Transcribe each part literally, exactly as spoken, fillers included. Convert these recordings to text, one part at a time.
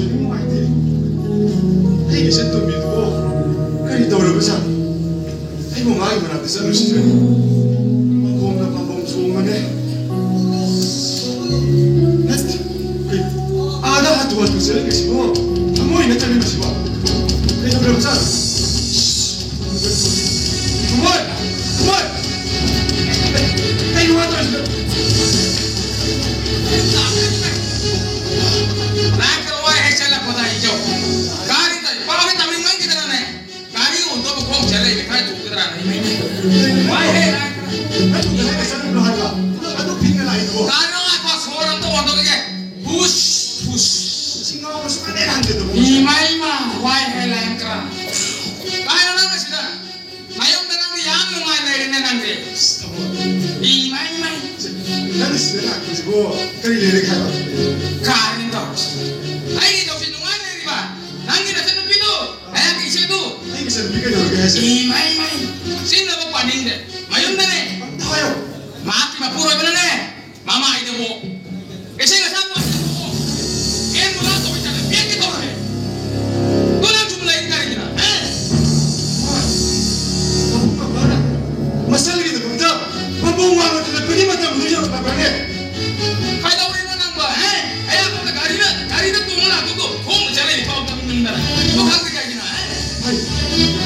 ꯅꯨꯡꯉꯥꯏꯇꯦ꯫ ꯑꯩꯒꯤ ꯏꯆꯟ ꯇꯣꯝꯕꯤꯗꯨꯕꯨ ꯀꯔꯤ ꯇꯧꯔꯕꯖꯥꯠꯅꯣ? ꯑꯩꯕꯨ ꯃꯥꯒꯤ ꯃꯅꯥꯛꯇ ꯆꯠꯂꯨꯁꯤꯔ? ꯄꯥꯝꯕꯣꯝꯅ ꯄꯥꯝꯕꯣꯝ ꯆꯣꯡꯉꯅꯦ꯫ ꯅꯠꯇꯦ, ꯀꯩ-, ꯑꯥꯗ ꯍꯥꯊꯨ ꯍꯥꯊꯨ ꯆꯦꯜꯂꯛꯏꯁꯤꯕꯣ? ꯊꯃꯣꯏ ꯅꯠꯇ꯭ꯔꯅꯦ ꯃꯁꯤꯕꯣ? ꯀꯩꯗꯧꯔꯕꯖꯥꯠꯅꯣ? ꯊꯃꯣꯏ! ꯊꯃꯣꯏ! ꯀꯩꯅꯣ ꯃꯥ ꯇꯧꯔꯤꯁꯤꯕꯣ? ꯂꯥꯛꯀꯅꯨ, ꯑꯩ ꯍꯦꯛ ꯆꯠꯂꯛꯄꯗ ꯑꯩ ꯆꯧ꯫ ꯀꯥꯔꯤꯗ ꯄꯥꯎ ꯍꯦꯛ ꯇꯝꯅꯤꯡꯃꯟꯈꯤꯗꯅꯅꯦ꯫ ꯒꯥꯔꯤ ꯑꯣꯟꯊꯣꯛꯄ ꯈꯣꯡ ꯆꯠꯂꯛꯏꯅꯦ, ꯈꯔ ꯊꯨꯒꯗ꯭ꯔꯥꯅ꯫ ꯏꯃꯥꯏ, ꯏꯃꯥꯏ꯫ ꯋꯥꯏꯍꯦ, ꯂꯥꯛꯀꯅꯨ꯫ ꯅꯪ ꯀꯗꯥꯏꯗ ꯆꯠꯂꯤꯕꯅꯣ ꯍꯥꯏꯕ? ꯅꯪ ꯑꯗꯨꯛ ꯊꯦꯡꯅ ꯂꯥꯛꯏꯗꯨꯕꯣ? ꯀꯥꯔꯤꯅꯣ ꯉꯥꯏꯈꯣ, ꯁꯣꯔ ꯑꯝꯇ ꯍꯣꯟꯗꯣꯛꯈꯤꯒꯦ꯫ ꯍꯨꯁ, ꯍꯨꯁ꯫ ꯁꯤ ꯉꯥꯎꯕ ꯁꯨꯡꯍꯟ ꯍꯦꯛ ꯍꯟꯗꯦꯗ, ꯃꯣꯏꯁꯦ꯫ ꯏꯃꯥ, ꯏꯃꯥ, ꯋꯥꯏ ꯍꯦ ꯂꯥꯏꯌꯦꯡꯀ꯭ꯔꯥ꯫ ꯀꯥꯏꯅꯣ ꯅꯪꯅ ꯁꯤꯗ? ꯅꯌꯨꯝꯗ ꯅꯪꯗꯤ ꯌꯥꯝ ꯅꯨꯡꯉꯥꯏ ꯂꯩꯔꯦꯅꯦ ꯅꯪꯗꯤ꯫ ꯑꯁ, ꯇꯥꯃꯣ꯫ ꯏꯃꯥ, ꯏꯃꯥ꯫ ꯅꯪꯅ ꯁꯤꯗ ꯂꯥꯛꯄꯁꯤꯕꯨ ꯀꯔꯤ ꯂꯩꯔꯒꯦ ꯍꯥꯏꯕ? ꯀꯥꯔꯤꯅꯣ ꯇꯧꯔꯤꯁꯦ? ꯑꯩꯒꯤꯗꯧꯁꯤ ꯅꯨꯡꯉꯥꯏ ꯂꯩꯔꯤꯕ? ꯅꯪꯒꯤ ꯅꯆꯟꯅꯨꯄꯤꯗꯨ, ꯅꯌꯥꯝꯕ ꯏꯆꯦꯗꯨ꯫ ꯑꯩꯒꯤ ꯏꯆꯟꯅꯨꯄꯤ ꯀꯩꯗꯧꯔꯒꯦ ꯍꯥꯏꯁꯦ? ꯏꯃꯥ, ꯏꯃꯥ꯫ ꯁꯤꯖꯤꯟꯅꯕ ꯄꯥꯅꯤꯡꯗꯦ꯫ ꯃꯌꯨꯝꯗꯅꯦ꯫ ꯑꯝꯇ ꯍꯥꯏꯌꯣ꯫ ꯃꯍꯥꯛꯀꯤ ꯃꯄꯨꯔꯣꯏꯕꯅꯅꯦ꯫ ꯃꯃꯥꯏꯗꯨꯕꯨ ꯏꯁꯤꯡ ꯑꯁꯥꯕ ꯌꯦꯟ ꯃꯨꯂꯥ ꯇꯧꯕ ꯆꯠꯂꯦ, ꯄꯦꯠꯀꯦ ꯇꯧꯔꯦ꯫ ꯇꯨ ꯅꯪ ꯁꯨꯝ ꯂꯩ ꯀꯔꯤꯒꯤꯅꯣ, ꯍꯦ? ꯃꯕꯨꯡ ꯃꯧꯄ꯭ꯋꯥꯅ ꯃꯆꯜꯒꯤꯗꯃꯛꯇ ꯃꯄꯨꯡ ꯋꯥꯡꯅ ꯊꯤꯜꯂꯛꯄꯒꯤ ꯃꯇꯝꯗꯨ ꯌꯧꯔꯛꯂꯕ꯭ꯔꯅꯦ? ꯀꯩꯗꯧꯔꯤꯅꯣ ꯅꯪꯕꯣ, ꯍꯦ? ꯑꯌꯥꯝꯕꯗ ꯒꯥꯔꯤꯗ, ꯒꯥꯔꯤꯗ ꯇꯣꯡꯉ ꯂꯥꯛꯄꯗꯣ ꯈꯣꯡꯅ ꯆꯠꯂꯛꯏ ꯐꯥꯎ ꯇꯝꯅꯤꯡꯗꯅ꯫ ꯇꯨ ꯈꯪꯗꯦ ꯀꯩꯒꯤꯅꯣ, ꯍꯦ? ꯍꯩ,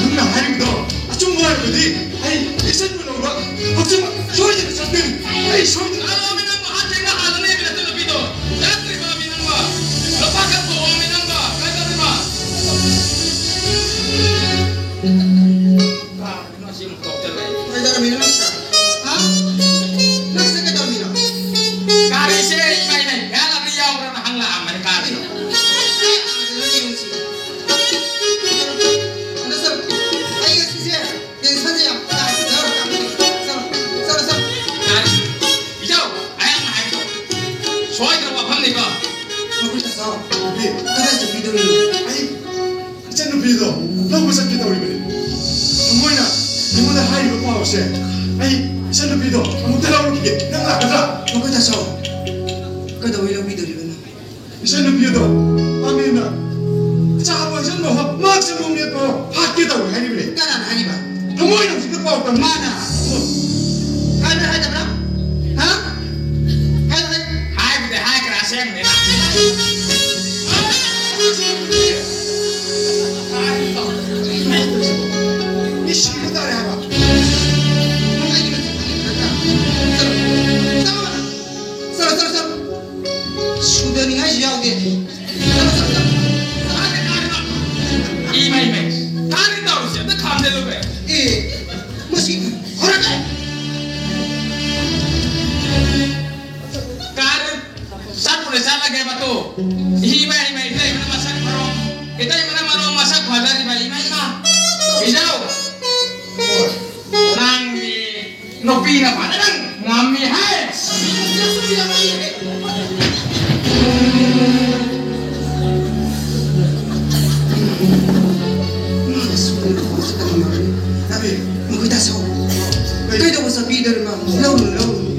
ꯅꯪꯅ ꯍꯥꯏꯔꯤꯕꯗꯣ ꯑꯆꯨꯝꯕ ꯑꯣꯏꯔꯕꯗꯤ ꯑꯩ ꯏꯆꯟꯕꯨ ꯂꯧꯕ ꯍꯧꯖꯤꯛꯃꯛ ꯁꯣꯏꯗꯅ ꯆꯠꯀꯅꯤ꯫ ꯑꯩ ꯁꯣꯏꯗꯅ ꯆꯠꯀꯅꯤ꯫ ꯍꯥꯠꯇ꯭ꯔꯤꯕ ꯃꯤ ꯅꯪꯕꯣ? ꯂꯨꯄꯥ ꯈꯔ ꯇꯣꯡꯉꯝꯃꯤ ꯅꯪꯕꯣ? ꯀꯩꯗꯧꯔꯤꯕ? ꯀꯩꯗꯧꯔꯝꯃꯤꯅꯣ ꯅꯪꯁꯦ? ꯍꯥ? ꯅꯪꯁꯦ ꯀꯩꯗꯧꯔꯝꯃꯤꯅꯣ? ꯒꯥꯔꯤꯁꯦ ꯏꯃꯥꯏ ꯏꯃꯥꯏ, ꯒ꯭ꯌꯥꯟ ꯑꯃ ꯌꯥꯎꯕ꯭ꯔꯥꯅ ꯍꯪꯂꯛꯑꯝꯕꯅꯤ ꯀꯥꯔꯤꯁꯦ꯫ ꯑꯗꯨ ꯌꯦꯡꯁꯤ꯫ ꯑꯗꯣ ꯁꯔ, ꯑꯩ ꯉꯁꯤꯁꯦ tensionꯁꯦ ꯌꯥꯝ ꯇꯥꯏ꯫ ꯆꯠꯂꯣ, ꯆꯠꯂꯣ, ꯆꯠꯂꯣ, ꯆꯠꯂꯣ꯫ ꯌꯥꯔꯦ꯫ ꯏꯆꯧ, ꯑꯩꯍꯥꯛꯅ ꯍꯥꯏꯕꯗꯣ ꯁꯣꯏꯗ꯭ꯔꯕ ꯋꯥꯐꯝꯅꯤꯀꯣ? ꯃꯈꯣꯏ ꯇꯥꯆꯧ, ꯀꯗꯥꯏ ꯆꯠꯄꯤꯗꯧꯔꯤꯅꯣ? ꯑꯩ ꯏꯆꯟꯅꯨꯄꯤꯗꯣ ꯂꯧꯕ ꯆꯠꯀꯦ ꯇꯧꯔꯤꯕꯅꯤ꯫ ꯊꯃꯣꯏꯅ ꯑꯩꯉꯣꯟꯗ ꯍꯥꯏꯔꯤꯕ ꯄꯥꯎꯁꯦ, ꯑꯩ ꯏꯆꯟꯅꯨꯄꯤꯗꯣ ꯑꯃꯨꯛꯇ ꯂꯧꯔꯨꯈꯤꯒꯦ꯫ ꯅꯪ ꯂꯥꯛꯀꯗ꯭ꯔꯥ? ꯃꯈꯣꯏ ꯇꯥꯆꯧ, ꯀꯩꯗꯧꯕꯩ ꯂꯧꯕꯤꯗꯧꯔꯤꯕꯅꯣ? ꯏꯆꯟꯅꯨꯄꯤꯗꯣ ꯃꯤꯅ ꯆꯥꯕ ꯍꯩꯖꯟꯕ ꯍꯣ, ꯃꯥꯛꯁ ꯑꯃ ꯃꯦꯠꯄ ꯍꯣ, ꯍꯥꯠꯀꯦ ꯇꯧꯏ ꯍꯥꯏꯔꯤꯕꯅꯦ꯫ ꯀꯅꯥꯅ ꯍꯥꯏꯔꯤꯕ? ꯊꯃꯣꯏꯅ ꯍꯧꯖꯤꯛꯇ ꯄꯥꯎ ꯇꯝ-, ꯃꯥꯅ? ꯍꯥꯏꯕ꯭ꯔꯥ ꯍꯥꯏꯗꯕ꯭ꯔꯥ? ꯍꯥ? ꯍꯥꯏꯕ꯭ꯔꯥ? ꯍꯥꯏꯕꯨꯗꯤ ꯍꯥꯏꯈ꯭ꯔꯦ, ꯑꯁꯦꯡꯕꯅꯤꯅ꯫ ꯃꯤ ꯁꯤꯕ ꯇꯥꯔꯦ ꯍꯥꯏꯕ꯫ ꯆꯠꯂꯣ, ꯆꯠꯂꯣ, ꯆꯠꯂꯣ꯫ ꯁꯨꯗꯅꯤꯡꯉꯥꯏꯁꯨ ꯌꯥꯎꯗꯦ꯫ ꯏꯃꯥꯏ, ꯏꯃꯥꯏ, ꯀꯥꯔꯤ ꯇꯧꯔꯤꯁꯦ? ꯑꯝꯇ ꯈꯥꯝꯖꯜꯂꯨꯃꯦ꯫ ꯑꯦ, ꯃꯁꯤ ꯍꯣꯔꯛꯑꯦ꯫ ꯀꯥꯔꯤ ꯆꯠꯄꯨꯅꯦ ꯆꯠꯂꯒꯦ ꯃꯇꯨ꯫ ꯏꯃꯥꯏ, ꯏꯃꯥꯏ, ꯏꯇꯩꯃꯅ ꯃꯁꯛ ꯃꯔꯣꯡ, ꯏꯇꯩꯃꯅ ꯃꯔꯣꯡ ꯃꯁꯛ ꯐꯖꯔꯤꯕ, ꯏꯃꯥ, ꯏꯃꯥ꯫ ꯏꯖꯧ꯫ ꯅꯪꯒꯤ ꯅꯨꯄꯤꯅ ꯐꯖꯅ ꯉꯝꯃꯤ ꯍꯥꯏ꯫ ꯃꯈꯣꯏ ꯇꯥꯁꯧ꯫ ꯀꯩꯗꯧꯕ ꯆꯠꯄꯤꯗꯣꯏꯅꯣ? ꯂꯧꯔꯨꯅꯨ, ꯂꯧꯔꯨꯅꯨ꯫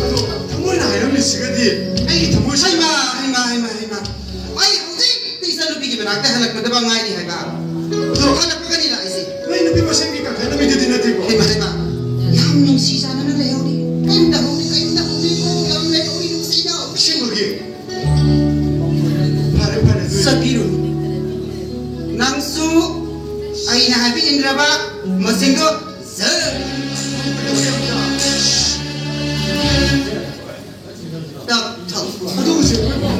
ꯑꯗꯣ ꯊꯃꯣꯏꯅ ꯍꯥꯏꯔꯝꯃꯤꯁꯤꯒꯗꯤ ꯑꯩꯒꯤ ꯊꯃꯣꯏ ꯍꯩꯃꯥ, ꯍꯩꯃꯥ, ꯍꯩꯃꯥ, ꯍꯩꯃꯥ꯫ ꯑꯩ ꯍꯧꯖꯤꯛ ꯏꯆꯟꯅꯨꯄꯤꯒꯤ ꯃꯅꯥꯛꯇ ꯍꯜꯂꯛꯄꯗ ꯉꯥꯏꯔꯤ ꯍꯥꯏꯕ꯫ ꯑꯗꯣ ꯍꯜꯂꯛꯄꯒꯅꯤ ꯂꯥꯛꯏꯁꯦ꯫ ꯅꯣꯏ ꯅꯨꯄꯤ ꯃꯁꯦꯟꯒꯤ ꯀꯟꯈꯠꯅꯕꯤꯗꯨꯗꯤ ꯅꯠꯇꯦꯀꯣ? ꯍꯩꯃꯥ, ꯍꯩꯃꯥ꯫ ꯌꯥꯝ ꯅꯨꯡꯁꯤ ꯆꯥꯟꯅꯅ ꯂꯩꯍꯧꯔꯤ꯫ ꯀꯩꯝ ꯇꯧꯍꯧꯗꯦ, ꯀꯩꯝ ꯇꯧꯍꯧꯗꯦꯀꯣ, ꯌꯥꯝ ꯂꯩꯍꯧꯔꯤ ꯅꯨꯡꯁꯤꯅ꯫ ꯑꯁꯦꯡꯕꯒꯤ? ꯐꯔꯦ, ꯐꯔꯦ, ꯑꯗꯨ ꯑꯣꯏꯔꯗꯤ꯫ ꯆꯠꯄꯤꯔꯨꯅꯨ꯫ ꯅꯪꯁꯨ ꯑꯩꯅ ꯍꯥꯏꯕ ꯏꯟꯗ꯭ꯔꯕ ꯃꯁꯤꯡꯗꯣ ꯖꯔ꯫ ꯇꯞ ꯊꯧ꯫ ꯑꯗꯨ ꯍꯧꯖꯤꯛ ꯑꯩꯈꯣꯏ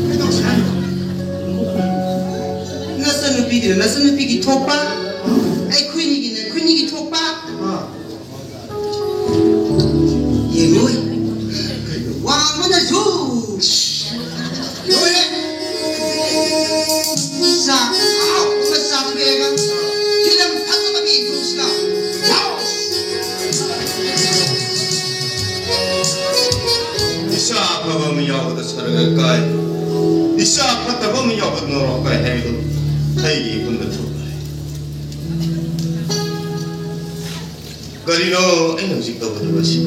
ꯀꯩꯗꯧꯁꯦ ꯍꯥꯏꯅꯣ? ꯅꯆꯟꯅꯨꯄꯤꯒꯤꯅ ꯅꯆꯟꯅꯨꯄꯤꯒꯤ ꯊꯣꯛꯄ, ꯑꯩꯈꯣꯏꯅꯤꯒꯤꯅ ꯑꯩꯈꯣꯏꯅꯤꯒꯤ ꯊꯣꯛꯄ꯫ ꯑꯥ꯫ ꯌꯦꯡꯉꯨ꯫ ꯋꯥꯡꯕꯅꯁꯨ꯫ ꯂꯣꯏꯔꯦ꯫ ꯆꯥꯛ ꯑꯍꯥꯎꯕ ꯆꯥꯊꯣꯛꯑꯦꯒ ꯐꯤꯂꯝ ꯐꯖꯕ ꯑꯃ ꯌꯦꯡꯊꯣꯛꯁꯤꯔ? ꯂꯥꯎ꯫ ꯏꯆꯥ ꯑꯐꯕ ꯑꯃ ꯌꯥꯎꯕꯗ ꯁꯔꯒ ꯀꯥꯏ, ꯏꯆꯥ ꯐꯠꯇꯕ ꯑꯃ ꯌꯥꯎꯕꯗ ꯅꯣꯔꯣꯛ ꯀꯥꯏ ꯍꯥꯏꯕꯗꯨ ꯑꯩꯒꯤ ꯏꯄꯨꯟꯗ ꯊꯣꯛꯂꯦ꯫ ꯀꯔꯤꯅꯣ ꯑꯩꯅ ꯍꯧꯖꯤꯛ ꯇꯧꯒꯗꯕꯁꯤ?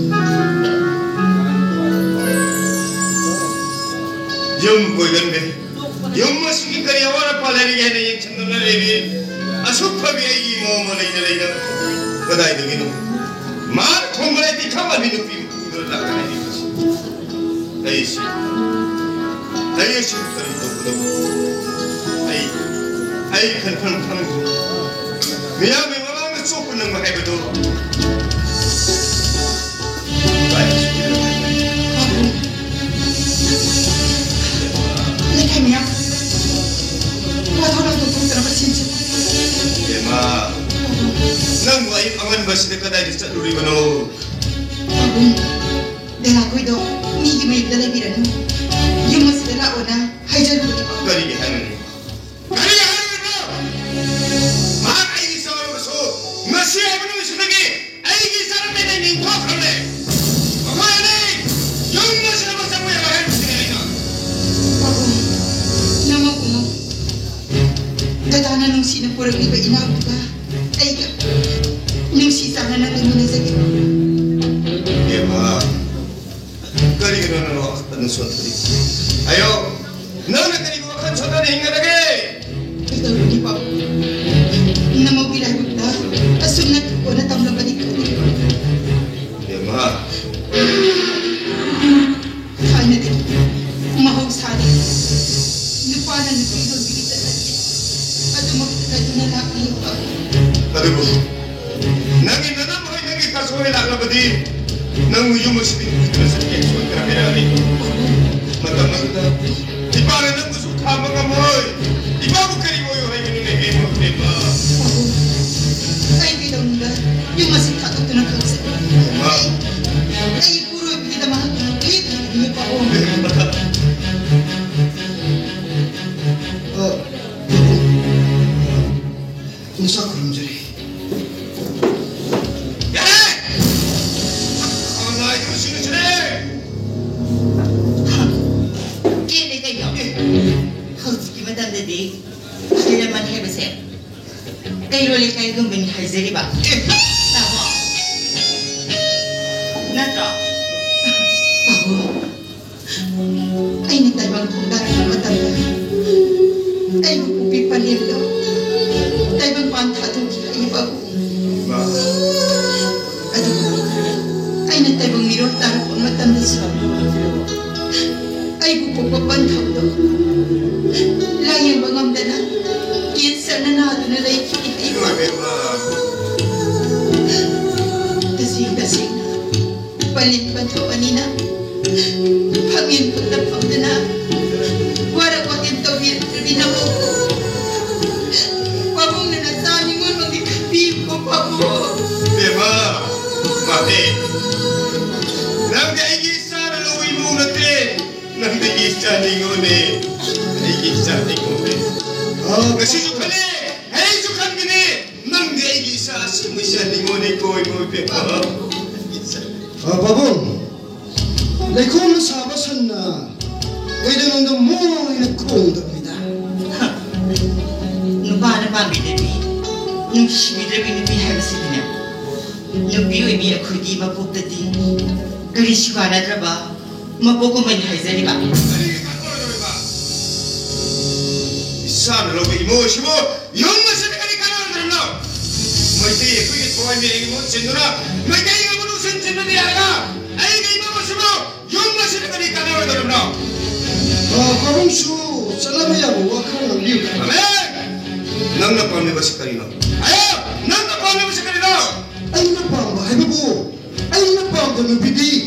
ꯌꯨꯝ ꯀꯣꯏꯒꯟꯕꯤ, ꯌꯨꯝ ꯑꯁꯤꯒꯤ ꯀꯔꯤ ꯑꯋꯥꯠ ꯑꯄꯥ ꯂꯩꯔꯤꯒꯦ ꯍꯥꯏꯅ ꯌꯦꯡꯁꯤꯟꯗꯨꯅ ꯂꯩꯔꯤ꯫ ꯑꯁꯨꯛ ꯐꯕꯤ ꯑꯩꯒꯤ ꯏꯃꯧ ꯑꯃ ꯂꯩꯅ ꯂꯩꯅ ꯀꯗꯥꯏꯗꯒꯤꯅꯣ? ꯃꯥꯅ ꯊꯣꯡꯕ ꯂꯩꯇꯦ ꯈꯪꯕ ꯃꯤ ꯅꯨꯄꯤ ꯑꯃ ꯄꯨꯗꯨꯅ ꯂꯥꯛꯀꯅꯤ ꯍꯥꯏꯔꯤꯕꯁꯤ꯫ ꯑꯩꯁꯤ, ꯑꯩ ꯑꯁꯤ ꯀꯔꯤ ꯇꯧꯒꯗꯕ? ꯑꯩ, ꯑꯩ ꯈꯟꯐꯝ ꯈꯪꯗ꯭ꯔꯦ꯫ ꯃꯤꯌꯥꯝꯒꯤ ꯃꯃꯥꯡꯗ ꯆꯣꯞꯄ ꯅꯪꯕ ꯍꯥꯏꯕꯗꯨ꯫ ꯂꯩꯈꯥꯏ ꯃꯌꯥꯝ, ꯋꯥꯊꯣꯛ ꯂꯥꯟꯊꯣꯛ ꯊꯣꯛꯇꯅꯕ ꯁꯤꯟꯁꯤ꯫ ꯏꯕꯦꯝꯃ, ꯅꯪꯕꯨ ꯑꯌꯨꯛ ꯑꯉꯟꯕꯁꯤꯗ ꯀꯗꯥꯏꯗ ꯆꯠꯂꯨꯔꯤꯕꯅꯣ? ꯄꯥꯕꯨꯡ, ꯕꯦꯂꯥꯈꯣꯏꯗꯣ ꯃꯤꯒꯤ ꯃꯌꯨꯝꯗ ꯂꯩꯕꯤꯔꯅꯨ꯫ ꯌꯨꯝ ꯑꯁꯤꯗ ꯂꯥꯛꯑꯣꯅ ꯍꯥꯏꯖꯔꯨꯕꯅꯦ꯫ ꯀꯔꯤꯒꯤ ꯍꯥꯏꯔꯨꯅꯤ? ꯀꯔꯤ ꯍꯥꯏꯔꯨꯅꯣ? ꯃꯍꯥꯛ ꯑꯩꯒꯤ ꯏꯆꯥ ꯑꯣꯏꯔꯕꯁꯨ ꯉꯁꯤ ꯍꯥꯏꯕ ꯅꯨꯃꯤꯠꯁꯤꯗꯒꯤ ꯑꯩꯒꯤ ꯏꯆꯥꯅꯨꯄꯤꯅ ꯅꯤꯡꯊꯣꯛꯈ꯭ꯔꯕꯅꯦ꯫ ꯃꯈꯣꯏ ꯑꯅꯤ ꯌꯨꯝ ꯑꯁꯤꯗ ꯃꯁꯛ ꯃꯌꯥꯝ ꯍꯥꯏꯕꯁꯤꯅꯤ ꯑꯩꯅ꯫ ꯄꯥꯕꯨꯡ, ꯅꯃꯛ ꯎꯅꯧ꯫ ꯗꯗꯥꯅ ꯅꯨꯡꯁꯤꯅ ꯄꯨꯔꯛꯂꯤꯕ ꯏꯅꯥꯎꯗꯨꯒ ꯑꯩꯒ ꯅꯨꯡꯁꯤ ꯆꯥꯟꯅꯅ ꯂꯩꯃꯤꯟꯅꯖꯒꯦ꯫ ꯏꯕꯦꯝꯃ, ꯀꯔꯤꯒꯤꯅꯣ ꯅꯪ ꯋꯥꯈꯜ ꯁꯣꯟꯊꯔꯤ? ꯍꯥꯏꯌꯣ, ꯅꯪꯅ ꯀꯔꯤꯒꯤ ꯋꯥꯈꯜ ꯁꯣꯟꯊꯅ ꯍꯤꯡꯒꯗꯒꯦ? ꯀꯩꯗꯧꯔꯨꯅꯤ ꯄꯥꯕꯨꯡ? ꯅꯃꯧꯒꯤ ꯂꯥꯏꯕꯛꯇ ꯑꯁꯨꯝꯅ ꯊꯣꯛꯄꯅ ꯇꯝꯂꯕꯗꯤ ꯈꯜꯂꯤ꯫ ꯏꯕꯦꯝꯃ, ꯊꯥꯏꯅꯗꯒꯤ ꯃꯍꯧꯁꯥꯅꯤ꯫ ꯅꯨꯄꯥꯅ ꯅꯨꯄꯤ ꯂꯣꯟꯕꯒꯤ ꯆꯠꯅꯕꯤ ꯑꯗꯨꯃꯛ ꯆꯠꯅꯗꯨꯅ ꯂꯥꯛꯂꯤꯕ꯫ ꯑꯗꯨꯕꯨ ꯅꯪꯒꯤ ꯅꯅꯝ ꯍꯣꯏ ꯅꯪꯒꯤ ꯀꯥꯁꯨ ꯍꯣꯏ ꯂꯥꯛꯂꯕꯗꯤ ꯅꯪꯕꯨ ꯌꯨꯝ ꯑꯁꯤꯗꯒꯤ ꯄꯨꯗꯨꯅ ꯆꯠꯀꯦ ꯁꯣꯏꯗꯅ ꯍꯥꯏꯔꯛꯑꯅꯤ꯫ ꯃꯇꯝ ꯑꯗꯨꯗ ꯏꯄꯥꯅ ꯅꯪꯕꯨꯁꯨ ꯈꯥꯝꯕ ꯉꯝꯃꯣꯏ꯫ ꯏꯄꯥꯕꯨ ꯀꯔꯤ ꯑꯣꯏꯌꯨ ꯍꯥꯏꯕꯅꯣꯅꯦ ꯏꯕꯦꯝꯃ, ꯏꯕꯦꯝꯃ? ꯄꯥꯕꯨꯡ, ꯑꯩ ꯀꯩꯗꯧꯅꯨꯡꯗ ꯌꯨꯝ ꯑꯁꯤ ꯊꯥꯗꯣꯛꯇꯨꯅ ꯈꯪꯖꯩ꯫ ꯏꯕꯦꯝꯃ꯫ ꯑꯩ, ꯑꯩ ꯏꯄꯨꯔꯣꯏꯕꯒꯤꯗꯃꯛ ꯂꯦꯞꯂꯤꯕꯅꯤ ꯄꯥꯕꯨꯡ꯫ ꯑ, ꯄꯥꯕꯨꯡ, ꯅꯁꯥ ꯈꯨꯔꯨꯝꯖꯔꯤ꯫ ꯌꯥꯔꯦ! ꯈꯣꯡꯅꯥꯏꯗꯨ ꯁꯤꯡꯁꯤꯅꯦ! ꯀꯦꯅꯦ ꯀꯩꯅꯣ? ꯍꯧꯖꯤꯛꯀꯤ ꯃꯇꯝꯗꯗꯤ ꯑꯍꯜ ꯂꯃꯟ ꯍꯥꯏꯕꯁꯦ ꯀꯩꯔꯣꯜ ꯂꯩꯀꯥꯏꯒꯨꯝꯕꯅꯤ ꯍꯥꯏꯖꯔꯤꯕ꯫ ꯇꯥꯃꯣ꯫ ꯅꯠꯇ꯭ꯔꯣ? ꯇꯥꯃꯣ꯫ ꯑꯩꯅ ꯇꯥꯏꯕꯪ ꯈꯣꯡꯗꯥꯔꯛꯄ ꯃꯇꯝꯗ ꯑꯩꯕꯨ ꯄꯣꯛꯄꯤ ꯄꯂꯦꯝꯗꯣ ꯇꯥꯏꯕꯪ ꯄꯥꯟ ꯊꯥꯗꯣꯛꯈꯤ ꯑꯩ ꯄꯥꯕꯨꯡ꯫ ꯑꯗꯨꯕꯨ ꯑꯩꯅ ꯇꯥꯏꯕꯪ ꯃꯤꯔꯣꯜ ꯇꯥꯔꯛꯄ ꯃꯇꯝꯗꯁꯨ ꯑꯩꯕꯨ ꯄꯣꯛꯄ ꯄꯟꯊꯧꯗꯣ ꯂꯥꯌꯦꯡꯕ ꯉꯝꯗꯅ ꯀꯦꯟꯁꯔꯅ ꯅꯥꯗꯨꯅ ꯂꯩꯈꯤ ꯑꯩ ꯄꯥꯕꯨꯡ꯫ ꯇꯁꯦꯡ ꯇꯁꯦꯡꯅ ꯄꯂꯦꯝ ꯄꯟꯊꯧ ꯑꯅꯤꯅ ꯐꯝꯃꯦꯟ ꯈꯨꯠꯇ ꯐꯝꯗꯨꯅ ꯋꯥꯔꯛ ꯋꯥꯇꯦꯝ ꯇꯧꯕꯤꯔꯛꯇ꯭ꯔꯕꯤ ꯅꯃꯧꯕꯨ ꯄꯥꯕꯨꯡꯅ ꯅꯆꯥ ꯅꯤꯉꯣꯜꯃꯛꯇꯤ ꯈꯟꯕꯤꯌꯨꯀꯣ ꯄꯥꯕꯨꯡ꯫ ꯕꯦꯝꯃ, ꯃꯥꯅꯦ꯫ ꯅꯪꯗꯤ ꯑꯩꯒꯤ ꯏꯆꯥꯅ ꯂꯧꯕ ꯏꯃꯧ ꯅꯠꯇꯦ꯫ ꯅꯪꯗꯤ ꯑꯩꯒꯤ ꯏꯆꯥ ꯅꯤꯉꯣꯜꯅꯦ꯫ ꯑꯩꯒꯤ ꯏꯆꯥ ꯅꯤꯉꯣꯜꯅꯦ꯫ ꯑꯥ, ꯉꯁꯤꯁꯨ ꯈꯜꯂꯦ, ꯍꯌꯦꯡꯁꯨ ꯈꯟꯒꯅꯤ꯫ ꯅꯪꯗꯤ ꯑꯩꯒꯤ ꯏꯆꯥ ꯑꯁꯦꯡꯕ ꯏꯆꯥ ꯅꯤꯉꯣꯜꯅꯦꯀꯣ, ꯏꯃꯧ ꯏꯕꯦꯝꯃ꯫ ꯑꯥ, ꯄꯥꯕꯨꯡ, ꯂꯩꯈꯣꯝꯅ ꯁꯥꯕ ꯁꯟꯅ ꯀꯩꯗꯧꯅꯨꯡꯗ ꯃꯣꯏꯅ ꯈꯣꯡꯗꯕꯅꯤꯗ꯫ ꯅꯨꯄꯥꯅ ꯄꯥꯝꯕꯤꯗ꯭ꯔꯕꯤ, ꯅꯨꯡꯁꯤꯕꯤꯗ꯭ꯔꯕꯤ ꯅꯨꯄꯤ ꯍꯥꯏꯕꯁꯤꯗꯤꯅꯦ, ꯅꯨꯄꯤ ꯑꯣꯏꯕꯤ ꯑꯩꯈꯣꯏꯗꯤ ꯃꯄꯣꯛꯇꯗꯤ ꯀꯔꯤꯁꯨ ꯀꯥꯟꯅꯗ꯭ꯔꯕ ꯃꯄꯣꯛꯀꯨꯝꯕꯅꯤ ꯍꯥꯏꯖꯔꯤꯕ꯫ ꯀꯔꯤꯒꯤ ꯀꯥꯟꯅꯔꯣꯏꯗꯧꯔꯤꯕ? ꯏꯆꯥꯅ ꯂꯧꯕ ꯏꯃꯣꯏꯁꯤꯕꯨ ꯌꯨꯝ ꯑꯁꯤꯗ ꯀꯔꯤ ꯀꯥꯟꯅꯔꯣꯏꯗꯧꯔꯤꯕꯅꯣ? ꯃꯩꯇꯩ ꯑꯩꯈꯣꯏꯒꯤ ꯊꯋꯥꯏ ꯃꯤ ꯑꯩꯒꯤ ꯃꯍꯨꯠ ꯁꯤꯟꯗꯨꯅ ꯃꯩꯇꯩꯒꯤ ꯃꯅꯨꯡ ꯁꯤꯟ ꯁꯤꯟꯕꯗꯤ ꯌꯥꯔꯒ ꯑꯩꯒꯤ ꯏꯃꯧ ꯑꯁꯤꯕꯨ ꯌꯨꯝ ꯑꯁꯤꯗ ꯀꯔꯤ ꯀꯥꯟꯅꯔꯣꯏꯗꯧꯔꯤꯕꯅꯣ? ꯑ, ꯄꯥꯕꯨꯡꯁꯨ ꯆꯠꯅꯕ ꯌꯥꯕ ꯋꯥ ꯈꯔ ꯉꯥꯡꯕꯤꯌꯨ꯫ ꯑꯃꯦ! ꯅꯪꯅ ꯄꯥꯝꯂꯤꯕꯁꯤ ꯀꯔꯤꯅꯣ? ꯍꯥꯏꯌꯣ! ꯅꯪꯅ ꯄꯥꯝꯂꯤꯕꯁꯤ ꯀꯔꯤꯅꯣ? ꯑꯩꯅ ꯄꯥꯝꯕ ꯍꯥꯏꯕꯕꯨ ꯑꯩꯅ ꯄꯥꯝꯕ ꯅꯨꯄꯤꯗꯤ